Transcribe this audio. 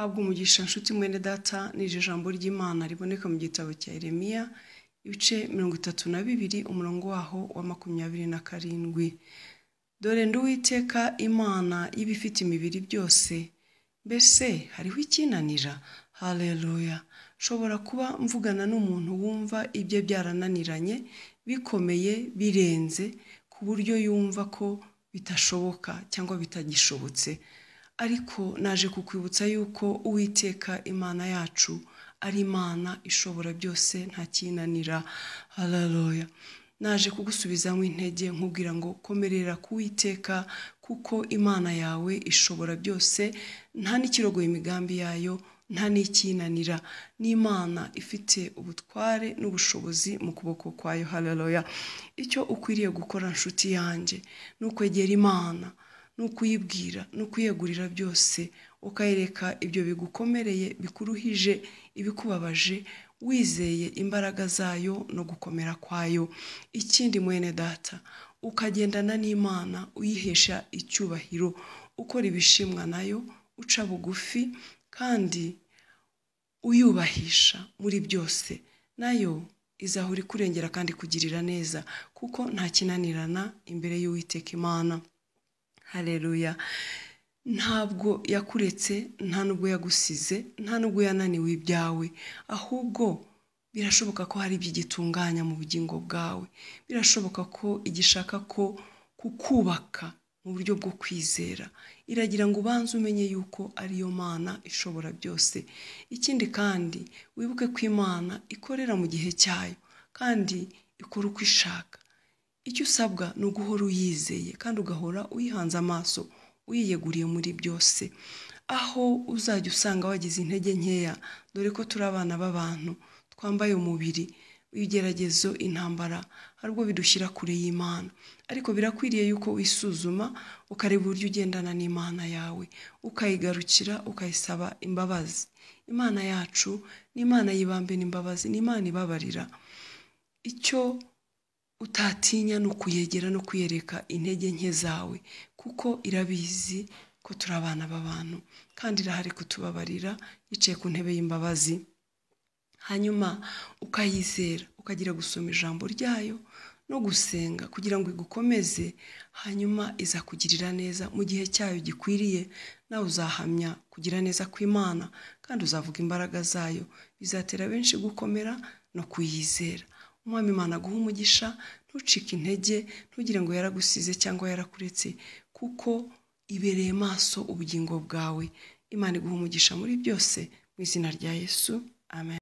Habwa umugisha nshuti mwene data n'iryo jambo ry'Imana riboneka mu gitabo cya Yeremiya ibice 32 umurongo waho wa 27. Dore ndi Uwiteka Imana y'ibifite imibiri byose, mbese hariho ikinanira? Haleluya! Nshobora kuba mvugana n'umuntu wumva ibye byarananiranye, bikomeye, birenze, ku buryo yumva ko bitashoboka cyangwa bitagishobotse. Ariko naje kukwibutsa yuko Uwiteka Imana yacu ari Imana ishobora byose, nta kinanira. Haleluya! Naje kugusubizamo intege nkubwira ngo komerera ku Uwiteka, kuko Imana yawe ishobora byose, nta n'ikirogoya imigambi yayo, nta n'ikinanira. Ni Imana ifite ubutware n'ubushobozi mu kuboko kwayo. Haleluya! Icyo ukwiriye gukora nshuti yanjye ni ukwegera Imana, ni ukuyibwira, ni ukuyegurira byose, ukayereka ibyo bigukomereye, bikuruhije, ibikubabaje, wizeye imbaraga zayo no gukomera kwayo. Ikindi mwene data, ukagendana n'Imana uyihesha icyubahiro, ukora ibishimwa nayo, uca bugufi kandi uyubahisha muri byose, nayo izahora ikurengera kandi ikugirira neza, kuko nta kinanirana imbere y'Uwiteka Imana. Haleluya! Ntabwo yakuretse, nta nubwo yagusize, nta nubwo yananiwe ibyawe, ahubwo birashoboka ko hari ibyo igitunganya mu bugingo bwawe, birashoboka ko igishaka ko kukubaka mu buryo bwo kwizera, iragira ngo ubanze umenye yuko ariyo Mana ishobora byose. Ikindi kandi wibuke ko Imana ikorera mu gihe cyayo kandi ikora uko ishaka. Icyo usabwa ni uguhora uyizeye kandi ugahora uyihanze amaso, uyiyeguriye muri byose. Aho uzajya usanga wagize intege nkeya, dore ko turi abana b'abantu twambaye umubiri, ibigeragezo, intambara, hari ubwo bidushyira kure y'Imana. Ariko birakwiriye yuko wisuzuma, ukareba uburyo ugendana n'Imana yawe, ukayigarukira, ukayisaba imbabazi. Imana yacu ni Imana y'ibambe n'imbabazi, ni Imana ibabarira. Icyo utatinya ni ukuyegera no kuyereka intege nke zawe, kuko irabizi ko turi abana b'abantu kandi irahari kutubabarira, yicaye ku ntebe y'imbabazi. Hanyuma ukayizera, ukagira gusoma ijambo ryayo no gusenga kugira ngo igukomeze, hanyuma izakugirira neza mu gihe cyayo gikwiriye, nawe uzahamya kugira neza kw'Imana kandi uzavuga imbaraga zayo, bizatera benshi gukomera no kuyizera. Umwami Imana aguhe umugisha, ntucike intege, ntugire ngo yaragusize cyangwa yarakuretse, kuko ibereye maso ubugingo bwawe. Imana iguhe umugisha muri byose, mu izina rya Yesu, amen.